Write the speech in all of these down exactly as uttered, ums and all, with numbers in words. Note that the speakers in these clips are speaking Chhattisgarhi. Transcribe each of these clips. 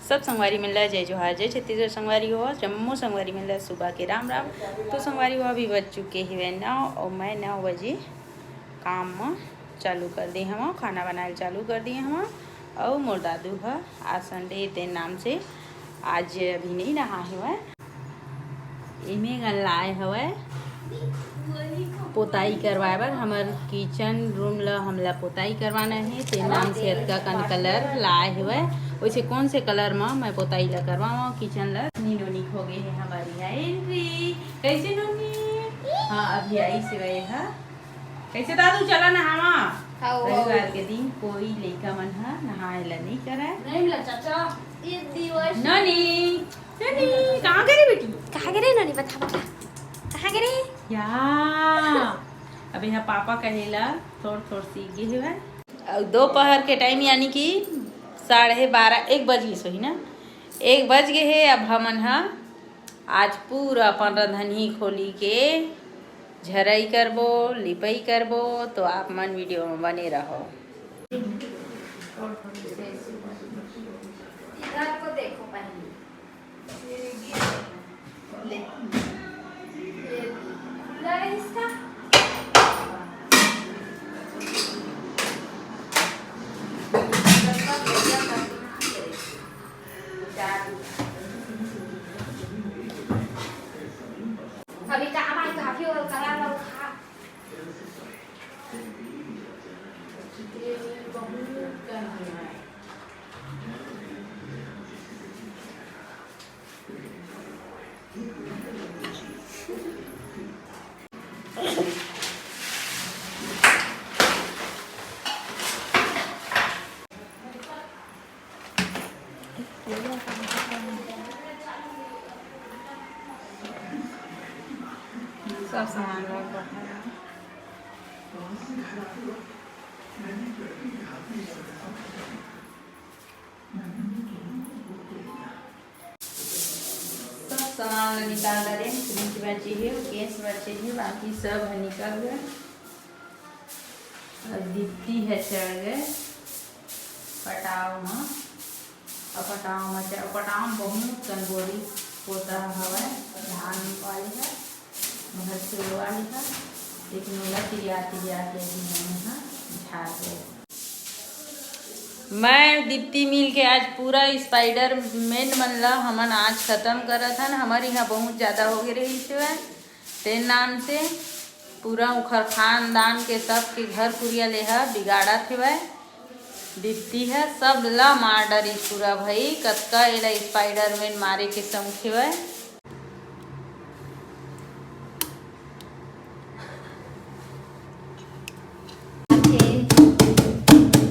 सब संगवारी मन ला जय जोहार, जय छत्तीसगढ़। संगवारी हो, जम्मो संगवारी मन ला सुबह के राम राम। तो संगवारी हो, अभी बज चुके हवय नौ, अउ मैं नौ बजे काम म चालू कर दे हवं, खाना बनाए ल चालू कर दे हवं। अउ मोर दादू ह आज Sunday तेन नाम से आज अभी नहीं नहा हवय। एमे गन लाए हवय पोताई करवाए बर। हमर kitchen room ल हमला पोताई करवाना हे, ते नाम से अतका कन colour लाए हवय। वैसे कौन से colour म मैं पोताई ल करवावं kitchen ल? नी नोनी हो गे हे हमर इहाँ entry। कैसे नोनी? हाँ, अभी आई से वह। कैसे दादू, चला नहावा? हाँ, वो रविवार के दिन कोई लइका मन ह नहाए ला नहीं करय। नहीं मिला चाचा, ये दिवस। नोनी, नोनी, कहाँ गे रे बेटी? कहाँ गे रे नोनी, बता, बता। कहाँ गे रे? या, अब यहाँ पापा कहे ला थोड़ थोड़ सीख गे हवय। अब दोपहर के time, यानी कि साढ़े बारह, एक बज गे होही ना, एक बज गे हे। अब हमन ह आज पूरा अपन रंधनही खोली के झरई करबो, लिपई करबो, तो आप मन video में बने रहो। इधर को देखो पहले। ले। ये खुला है इसका। अभी काम आई, काफी और करा लो, खा। ये बहुत गंदा है। सब सामान रख रखा है। सब सामान ला निकाल डारे, fridge बचे हे, गैस बचे हे, बाकी सब ह निकल गए। अब दीप्ति ह चढ़ गए पटाव म। अब पटाव म चढ़, पटाव म बहुत कन बोरी पोता हवय, धान वाली ह, घर से उड़वा लिहा, लेकिन ओला तिरिया तिरिया के अभी हमन ह झाड़ दे। मैं दीप्ति मिल के आज पूरा Spider-Man मन ला हमन आज खत्म करत हन। हमर इहाँ बहुत ज्यादा हो गे रहिस हवय, तेन नाम से पूरा उखर खानदान के सबके घर कुरिया ले ह बिगाड़त हवय। दीप्ति ह सब ला मार डरिस पूरा भई, कतका एला Spider-Man मारे के शौक हवय।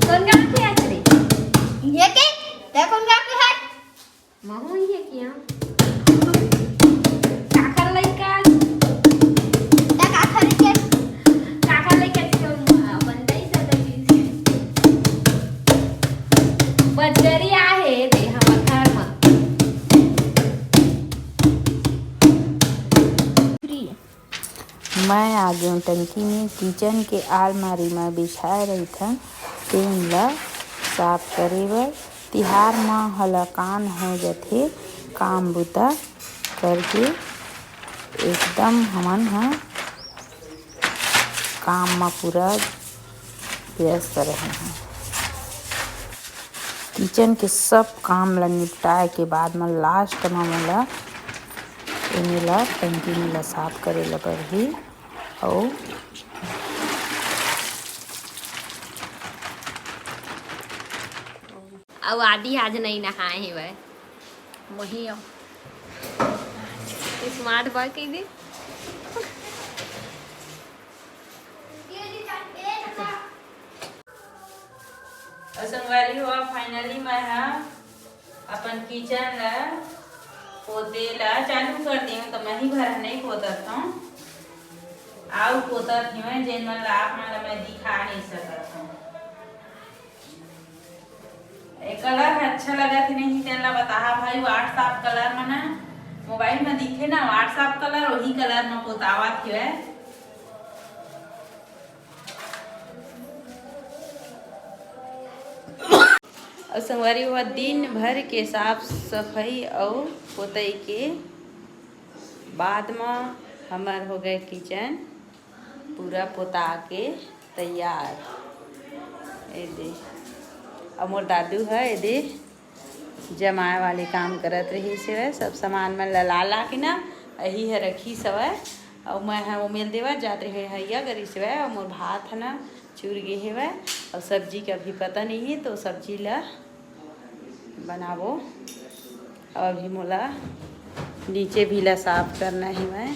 कोन गाँव के हस रे? ये के? ते कोन गाँव के हस? महू ये किया। काखर लइका? ते काखर के? काखर लइका के अपन दई से दई। बजरी आहे दे हमर घर म। मैं आ गेंव टंकी में, kitchen के आलमारी म बिछाए रहिथन, तेन ल साफ करे बर। तिहार म हलाकान हो जथे काम बुता करके, एकदम हमन ह काम म पूरा व्यस्त रहे हन। Kitchen के सब काम ल निपटाए के बाद म last म मोला एमे ल टंकी ल साफ करे ल परही। अउ अउ आदि आज नइ नहाए हेवय। मोही अउ smart बा कहि दे। अउ संगवारी हो, finally मैं ह अपन kitchen ल पोते ल चालू कर देंव, त मैं ही भर नहीं पोतत हूँ, अउ पोतत हूँ, जेन मन ल आप मन ल मैं दिखा नहीं सकत हूँ। ए colour ह अच्छा लगत हे नहीं, तेन ला बताहा भाई। WhatsApp colour म ना, mobile म दिखे ना WhatsApp colour, वही colour म पोतावत हेवय। अउ संगवारी हो, दिन भर के साफ सफाई अउ पोतई के बाद म हमर हो गए किचन पूरा पोता के तैयार। ए दे, अउ मोर दादू ह ए दे जमाए वाले काम करत रहिस हवय। सब सामान मन ल ला ला के ना अही ह रखिस हवय। अउ मैं ह ओमेल देवत जात रहे हइया गरिस हवय। अउ मोर भात ह ना चुर गे हवय। अउ सब्जी के अभी पता नहीं हे, तो सब्जी ल बनाबो। अउ अभी मोला नीचे भी ला साफ करना हवय।